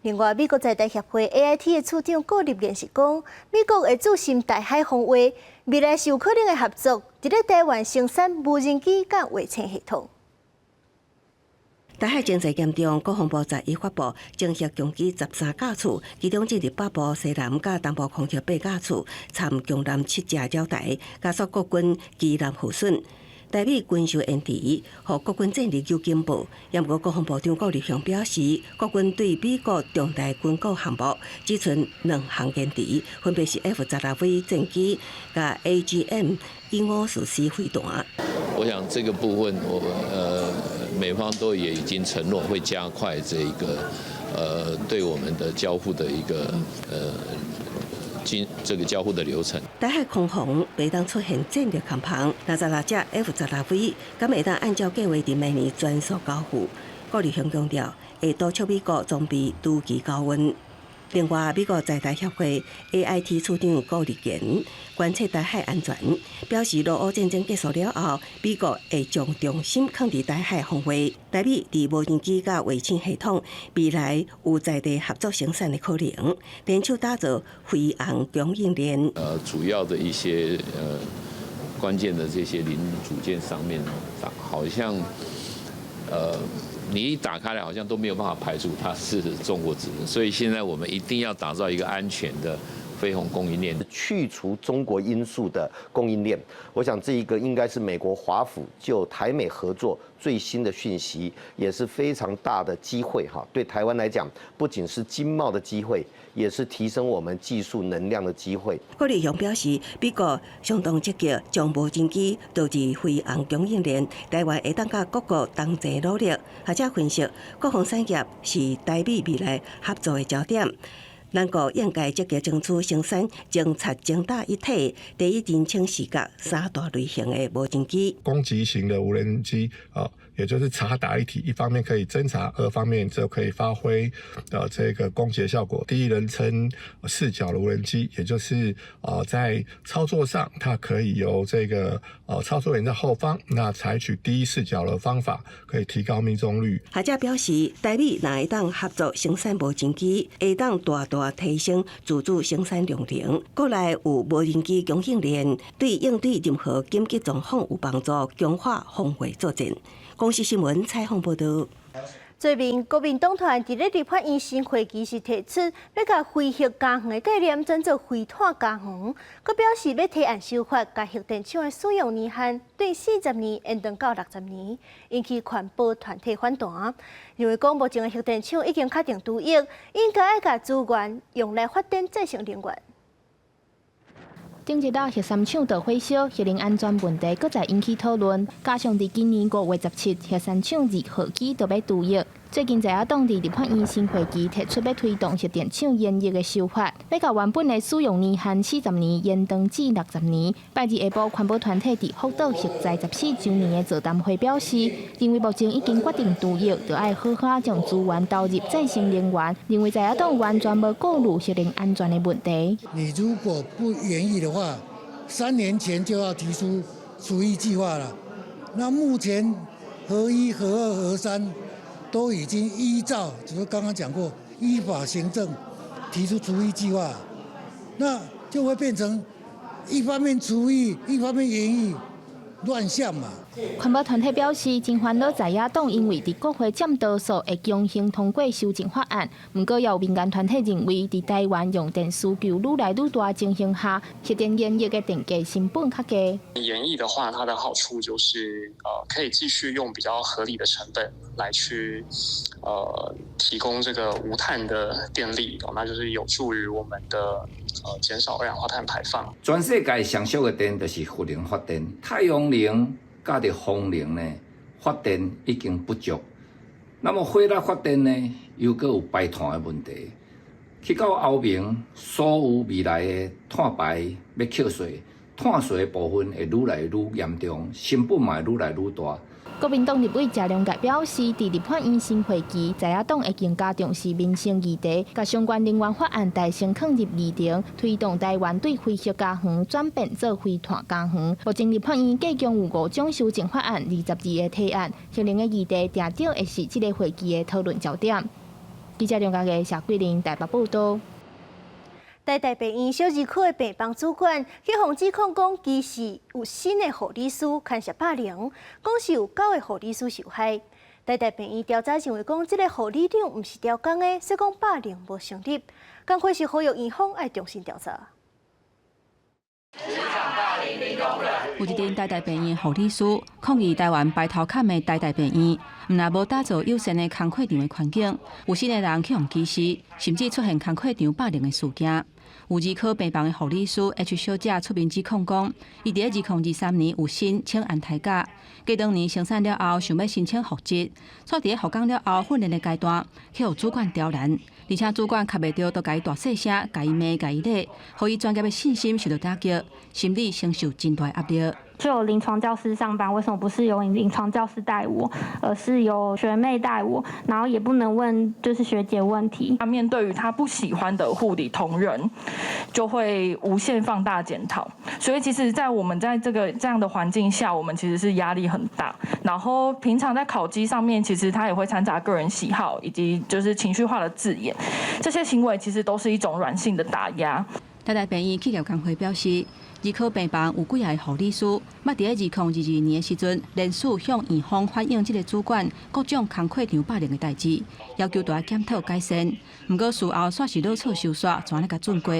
另外，美國在台協會 AIT 的處長郭立言是講，美國會注深台海防衛，未來是有可能會合作，佇咧台灣生產無人機佮衛星系統。台海情勢嚴重，國防部11發布精核強機13架次，其中進入北部、西南佮東部空域8架次，參強艦7隻繞台，加速國軍機艦耗損。台美軍售延遲，予國軍戰力有進步。毋過國防部長郭立雄表示，國軍對美國重大軍購項目只賰兩項延遲，分別是 F-16V 戰機佮 AGM-154C 飛彈。我想這個部分，我美方都也已經承諾會加快這一個對我們的交付的一個經這個交付的流程。台海空防袂當出現戰略空縫，66隻 F-16V，敢會當按照計劃佇明年全數交付？郭立雄強調，會督促美國裝備如期交運。另外，美國在台協會 AIT 處長郭立堅關切台海安全，表示俄烏戰爭結束了後，美國會將重心放佇台海防衛。台美佇無人機佮衛星系統未來有在地合作生產的可能，聯手打造飛航供應鏈。主要的一些關鍵的這些零組件上面，好像你一打開來，好像都沒有辦法排除它是中國製的，所以現在我們一定要打造一個安全的飛鴻供應鏈，去除中國因素的供應鏈。我想這一個應該是美國華府就台美合作最新的訊息，也是非常大的機會哈。對台灣來講，不僅是經貿的機會，也是提升我們技術能量的機會。郭立雄表示，美國相當積極將無人機導入飛航供應鏈，台灣會當佮各國同齊努力。學者分析，國防產業是台美未來合作的焦點。咱國應該積極爭取生產偵察偵打一體、第一人稱視角三大類型的無人機。攻擊型的無人機啊，也就是察打一體，一方面可以偵察，二方面就可以發揮這個攻擊的效果。第一人稱視角的無人機，也就是在操作上，它可以由這個操作員在後方，那採取第一視角的方法，可以提高命中率。學者表示，台美若會當合作生產無人機，會當大大提升自主生產量能。國內有無人機供應鏈，對應對任何緊急狀況有幫助，強化防衛作戰。公視新聞採訪報導。最近，國民黨團佇咧立法院新會期時提出，欲共非核家園的概念轉做非碳家園，閣表示欲提案修法，共核電廠的使用年限對40年延長到60年，引起環保團體反彈。認為講目前的核電廠已經確定除役，應該愛共資源用來發展再生能源。頂一禮核三廠著火燒，核能安全問題閣再引起討論。加上佇今年5月17，核三廠二號機就欲除役。最近在野黨佇立法院新會期提出欲推動核電廠延役的修法，欲共原本的使用年限40年延長至60年。拜二下晡，環保團體佇福島核災14週年的座談會表示，認為目前已經決定除役，就愛好好將資源投入再生能源。認為在野黨完全無顧慮核能安全的問題。你如果不延役的話，3年前就要提出除役計劃了。那目前核一、核二、核三都已經依照，就是剛剛講過，依法行政提出除役計劃，那就會變成一方面除役，一方面延役，亂象嘛。環保團體表示，真煩惱在野黨因為佇國會佔多數，會強行通過修正法案。毋過，有民間團體認為，佇台灣用電需求愈來愈大情形下，核電延役的電價成本較低。延役的話，它的好處就是，可以繼續用比較合理的成本來去，提供這個無碳的電力，那就是有助於我們的，減少二氧化碳排放。全世界上俗的電就是核能發電，太陽能佮著風能呢，發電已經不足。那麼火力發電呢，又閣有排碳的問題。去到後面，所有未來的碳排欲扣稅，碳稅的部分會愈來愈嚴重，成本嘛會愈來愈大。國民黨立委謝龍介表示，佇立法院新會期，在野黨會更加重視民生議題，共相關能源法案代先囥入議程，推動台灣對非核家園轉變做非碳家園。目前立法院計共有五種修正法案，22個提案，核能的議題定著會是這个會期的討論焦點。記者梁家傑、謝桂玲台北報道。台大病院小兒科的病房主管去予指控講，其實有新的護理師牽涉霸凌，講是有九个護理師受害。台大病院調查認為講，這个護理長毋是刁工的，所以講霸凌無成立。工會是呼籲院方愛重新調查。有一陣台大病院護理師抗議台灣排頭崁的台大病院，毋但無打造友善的工課場的環境，有新的人去予歧視，甚至出現工課場霸凌的事件。有兒科病房的護理師 H 小姐出面指控講，伊佇2023年有薪請安胎假，過兩年生產了後，想欲申請復職，卻佇咧復工了後訓練的階段，去予主管刁難，而且主管較袂著，都共伊大細聲，共伊罵，共伊咧，予伊專業的信心受到打擊，心理承受真大壓力。就有臨床教師上班，為什麼不是由臨床教師帶我，而是由學妹帶我？然後也不能問就是學姐問題。他面對於他不喜歡的護理同仁，就會無限放大檢討。所以其實，在我們在這個這樣的環境下，我們其實是壓力很大。然後平常在考績上面，其實他也會摻雜個人喜好以及就是情緒化的字眼，這些行為其實都是一種軟性的打壓。台大病院企業工會表示，兒科病房有幾个護理師，捌佇咧2022年的時陣，連署向院方反映這个主管各種工課場霸凌的代誌，要求著愛檢討改善。毋過事後煞是落錯收煞，全咧共准過。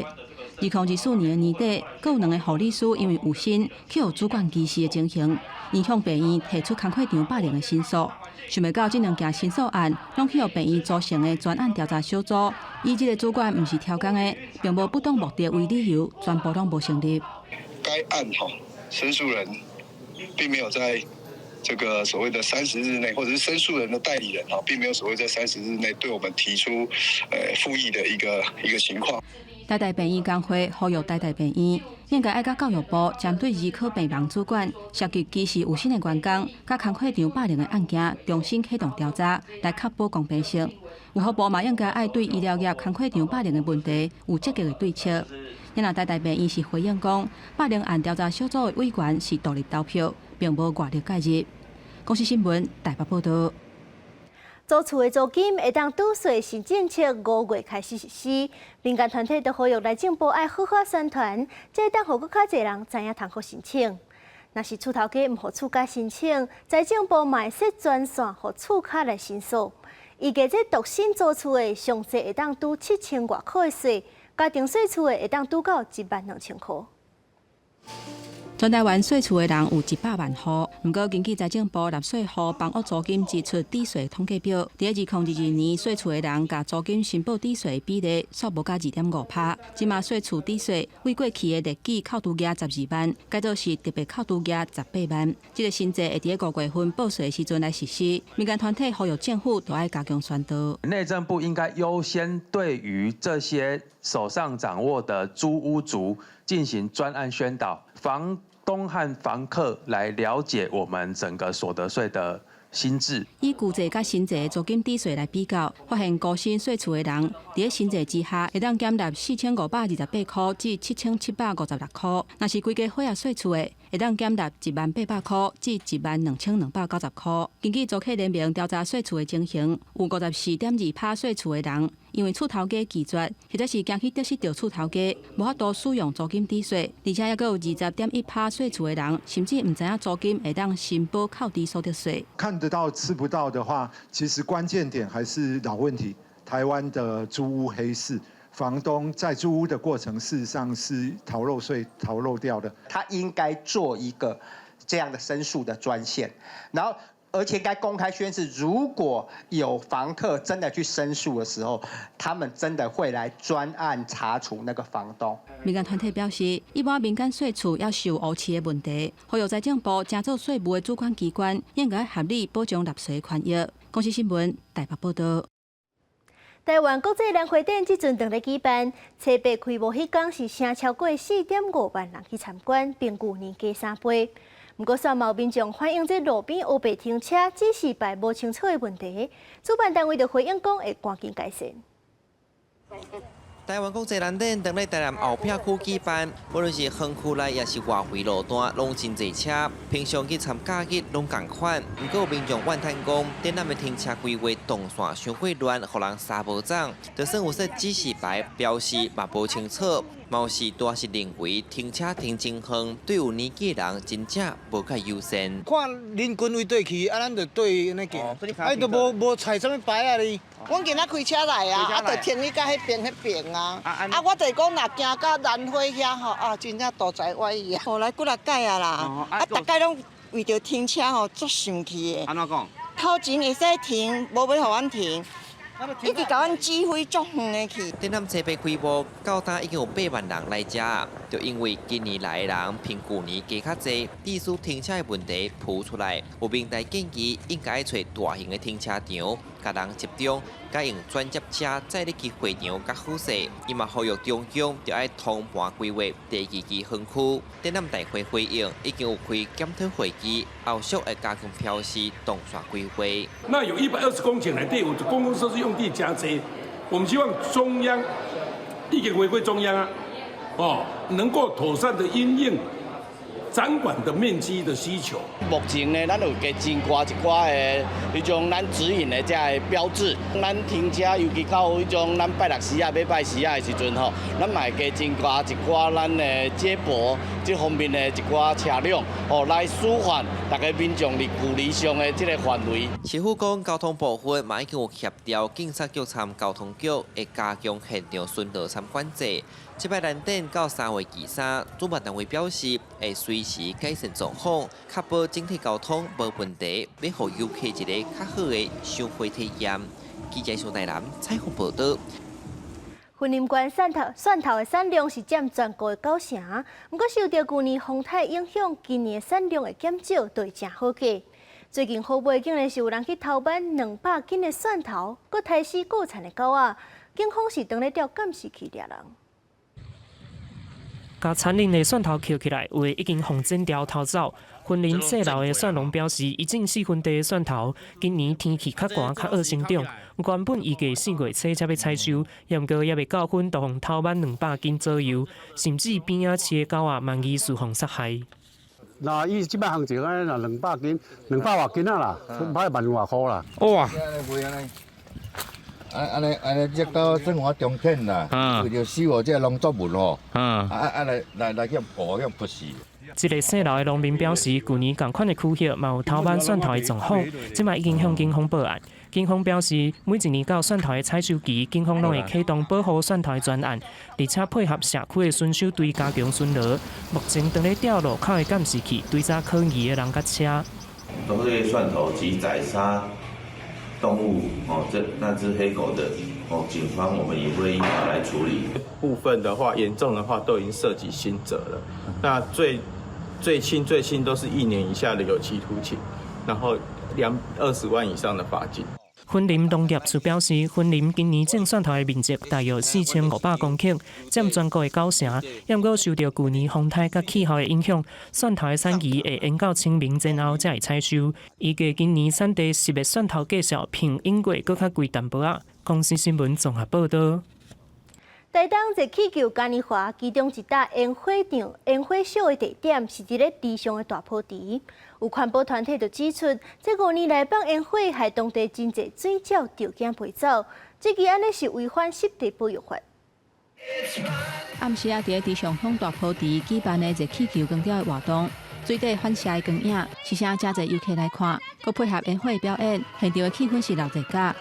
2024年的年底，閣有兩个護理師因為有薪去予主管歧視的情形，𪜶向病院提出工課場霸凌的申訴。想袂到這兩件申訴案，攏去予病院組成的專案調查小組，以這个主管毋是刁工的，並無不當目的為理由，全部攏無成立。該案哈，申訴人並沒有在這個所謂的30日內，或者是申訴人的代理人哈，並沒有所謂在三十日內對我們提出復議的一個情況。台大病院工會呼籲台大病院應該愛佮教育部針對兒科病房主管涉及歧視有薪的員工、佮工課場霸凌的案件，重新啟動調查，來確保公平性。衛福部嘛應該愛對醫療業工課場霸凌的問題有積極的對策。若台大病院是回應講，霸凌案調查小組的委員是獨立投票，並無外力介入。公視新聞台北報道。租厝的租金會當抵稅新政策5月開始實施，民間團體都呼籲內政部愛好好宣傳，才會當予閣較濟人知影通好申請。若是厝頭家毋予厝價申請，財政部嘛會設專線予厝跤來申訴。預計這獨身租厝的上濟會當拄7000外箍的稅，家庭稅厝的會當拄到1萬2000箍。全台灣稅厝的人有100萬戶，毋過根據財政部納稅戶房屋租金支出抵稅統計表，佇2022年稅厝的人共租金申報抵稅比例，煞無到2.5%。這馬稅厝抵稅為過去的列舉扣除額12萬，改做是特別扣除額18萬。這个新制會佇5月份報稅時陣來實施。民間團體呼籲政府著愛加強宣導。內政部應該優先對於這些手上掌握的租屋族進行專案宣導，房東和房客來了解我們整個所得稅的新制。以舊制佮新制租金抵稅來比較，發現高薪稅厝的人，佇新制之下，會當減納4528箍至7756箍；若是規家伙仔稅厝的，會當減納10,800箍至12,290箍。根據租客聯盟調查稅厝的情形，有54.2%稅厝的人，因為厝頭家拒絕，或者是驚去得失著厝頭家，無法度使用租金抵稅。而且猶閣有20.1%稅厝的人，甚至毋知影租金會當申報扣除所得稅。看得到吃不到的話，其實關鍵點還是老問題，台灣的租屋黑市。房東在租屋的過程，事實上是逃漏稅、逃漏掉的。他應該做一個這樣的申訴的專線，然後而且該公開宣示，如果有房客真的去申訴的時候，他們真的會來專案查處那個房東。民間團體表示，一般民間稅厝猶受烏市的問題，呼籲財政部正做稅務的主管機關，應該合理保障納稅權益。公視新聞台北報道。台灣國際蘭花展這陣正咧舉辦，初八開幕彼工是成超過4.5萬人去參觀，比舊年加3倍。毋過，煞嘛有民眾反映，這路邊烏白停車指示牌無清楚的問題，主辦單位就回應講會趕緊改善。台灣國際蘭展當咧台南後壁區舉辦，無論是園區內抑是外圍路段，攏真濟車。平常去參假日攏仝款，毋過有民眾怨嘆講，展覽的停車規劃動線傷過亂，予人三無總。就算有設指示牌標示嘛無清楚，嘛有時拄是認為停車停真遠，對有年紀人真正無蓋友善。看人群為對去，啊，咱就對按呢行，啊，伊都無無採啥物牌仔哩。阮今仔開車來啊，啊，就停去到彼邊彼邊啊。啊，我就是講，若行到蘭花遐吼，啊，真正肚臍歪去啊。後來幾若擺啊啦，啊，逐擺攏為著停車吼，足生氣的。按怎講？頭前會使停，無欲予阮停。一直共阮指揮足遠的去。展覽初八開幕，到今已經有8萬人來遮，就因為今年來的人比舊年加較濟，致使停車的問題浮出來。有民代建議應該揣大型的停車場，共人集中，改用轉接車載入去會場較好勢。伊嘛呼籲中央著愛通盤規劃第二期園區。展覽大會回應已經有開檢討會議，後續會加強標示動線規劃。那有120公頃內底有公共設施用地誠濟，我們希望中央意見回歸中央啊，哦，能夠妥善的因應展館的面積的需求。目前呢，咱有加增加一寡的彼種咱指引的這个標誌。咱停車，尤其到彼種咱拜六時啊、禮拜時啊的時陣吼，咱嘛會加增加一寡咱的接駁這方面的一寡車輛，吼來舒緩逐个民眾佇距離上的這个範圍。市府講交通部分嘛已經有協調警察局參交通局，會加強現場巡邏參管制。這擺蘭展到3月23，主辦單位表示會隨時改善狀況，確保整體交通無問題，欲予遊客一个較好的賞花體驗。記者蘇台南採訪報導。雲林縣蒜頭蒜頭的產量是佔全國的9成，毋過受著舊年風颱影響，今年的產量會減少，就會誠好價。最近好買，竟然是有人去偷挽200斤的蒜頭，閣刣死顧田的狗仔，警方是當咧調監視器掠人。共殘忍的蒜頭抾起來，有的已經予剪掉偷走。雲林細樓的蒜農表示，伊種四分地的蒜頭，今年天氣較寒較惡生長，原本預計4月初才欲採收，毋過猶未到分，就予偷挽200斤左右，甚至邊仔飼的狗仔嘛疑似予殺害。那伊這擺行情啊，若200斤，200外斤啊啦，買1萬外箍啦。哇！按按呢按呢，這到算我中天啦，為著死活這農作物吼，啊啊來來來去捕去撲死。這个細樓的農民表示，舊年仝款的區域嘛有偷挽蒜頭的狀況，這擺已經向警方報案。警方表示，每一年到蒜頭的採收期，警方攏會啟動保護蒜頭的專案，而且配合社區的巡守隊加強巡邏。目前正咧調路口的監視器，追查可疑的人佮車。都是蒜頭及宰殺動物哦，這那隻黑狗的哦，警方我們也會依法來處理。部分的話，嚴重的話都已經涉及刑責了。那最最輕最輕都是1年以下的有期徒刑，然後20萬以上的罰金。雲林農業處表示，雲林今年種蒜頭的面積大約4500公頃，佔全國的9成。毋過受著舊年風颱佮氣候的影響，蒜頭的產期會延到清明前後才會採收。預計今年產地十的蒜頭價數比往過閣較貴淡薄仔。公視新聞綜合報導。台東熱氣球嘉年華其中一搭煙火場、煙火秀的地點是佇咧池上的大坡池。有環保團體就指出，這5年來放煙火，害當地真濟水鳥著驚飛走，這個按呢是違反濕地保育法。暗時仔佇咧池上鄉大坡池舉辦的熱氣球光雕的活動，水底反射的光影，吸引誠濟遊客來看，閣配合煙火表演，現場的氣氛是熱熱甲。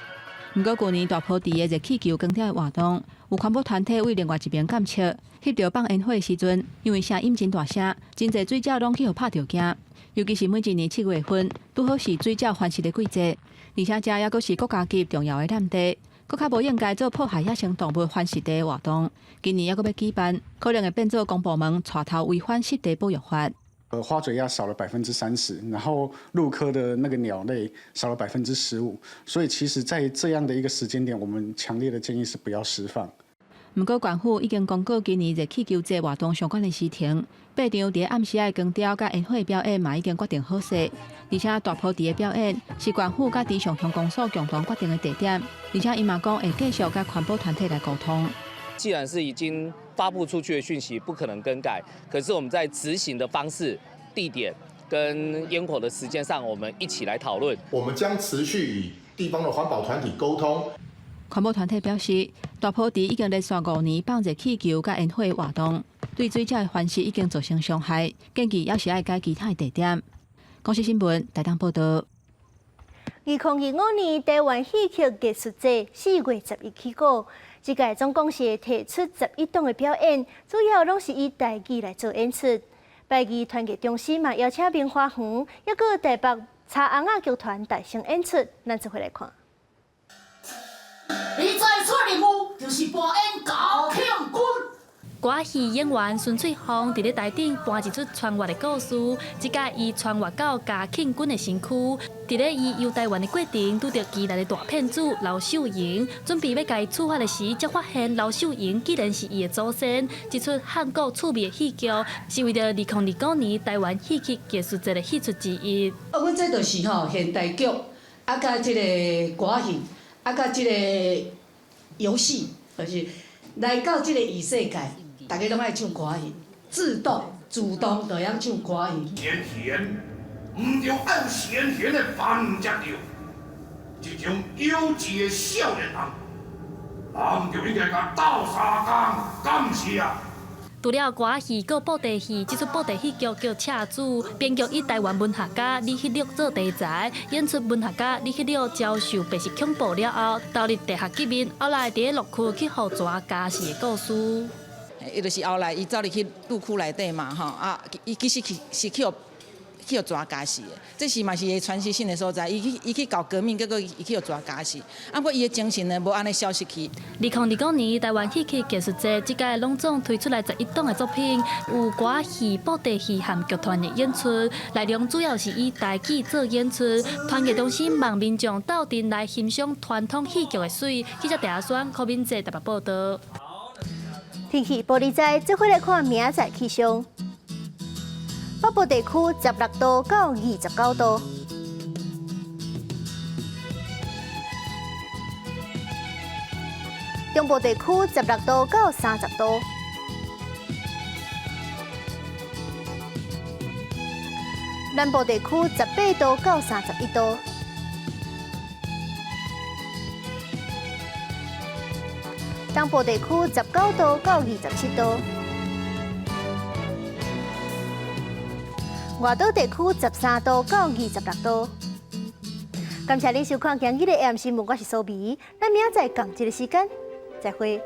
毋過，舊年大坡池的熱氣球光雕的活動，有環保團體對另外一邊監測，翕著放煙火的時陣，因為聲音真大聲，真濟水鳥攏去予拍著驚。尤其是每一年7月份，拄好是水鳥繁殖的季節，而且遮猶閣是國家級重要的濫地，閣較無應該做破壞野生動物繁殖地的活動。今年猶閣欲舉辦，可能會變做公部門帶頭違反濕地保育法。花嘴鴨少了30%，然後鷺科的那個鳥類少了15%，所以其實，在這樣的一個時間點，我們強烈的建議是不要釋放。毋過，縣府已經公告今年熱氣球節活動相關的時程，八場佇暗時的光雕佮煙火表演嘛已經決定好勢，而且大坡池的表演是縣府佮池上鄉公所共同決定的地點，而且伊嘛講會繼續佮環保團體來溝通。既然是已經發布出去的訊息，不可能更改。可是我們在執行的方式、地點跟煙火的時間上，我們一起來討論。我們將持續與地方的環保團體溝通。環保團體表示，大坡池已經連續5年放熱氣球佮煙火活動，對水鳥的繁殖已經造成傷害，建議猶是愛改其他的地點。公視新聞台東報導。2025年台灣戲曲藝術節4月11起鼓，這屆總共是提出11檔的表演，主要攏是以台語來做演出。拜二團結中心嘛邀請明華園，抑閣台北柴尪仔劇團大聲演出，咱做伙來看。伊這出任務就是扮演高慶軍。歌仔戲演員孫翠鳳佇咧台頂搬一齣穿越的故事，這擺伊穿越到嘉慶君的身軀，佇咧伊遊台灣的過程，拄著宜蘭的大騙子劉秀英，準備欲共伊處罰的時，才發現劉秀英竟然是伊的祖先。這齣漢國趣味的戲劇，是為著2029年台灣戲曲藝術節的戲出之一。啊，阮這就是吼現代劇，啊，佮這個歌戲，啊，佮這個遊戲，就是來到這個異世界。大家攏愛唱歌戲，自動主動就會曉唱歌戲。先賢，毋著愛有先賢的範才對。這種幼稚的少年人，人就應該共鬥相共，敢是啊？除了歌仔戲、閣布袋戲，這齣布袋戲劇叫《赤子》，編劇以台灣文學家李彼得做題材，演出文學家李彼得遭受白色恐怖了後，投入地下革命，後來佇咧綠區去予蛇咬死的故事。伊就是後來伊走入去鹿區內底嘛，吼啊！伊其實去是去予蛇咬死的，這是嘛是伊傳奇性的所在。伊去搞革命，結果伊去予蛇咬死。啊，毋過伊的精神呢，無按呢消失去。2029年台灣戲曲藝術節，這屆攏總推出來11檔的作品，有歌仔戲、布袋戲和劇團的演出，內容主要是以台語做演出。團結中心望民眾鬥陣來欣賞傳統戲劇的媠。記者鄭阿雙、柯敏哲台北報導。天氣玻璃仔，做伙來看明仔載氣象。北部地區16度到29度，中部地區16度到30度，南部地區18度到31度。東部地區19度到27度，外島地區13度到26度。感謝您收看今日的 AM 新聞，我是蘇美，咱明仔載仝這個時間再會。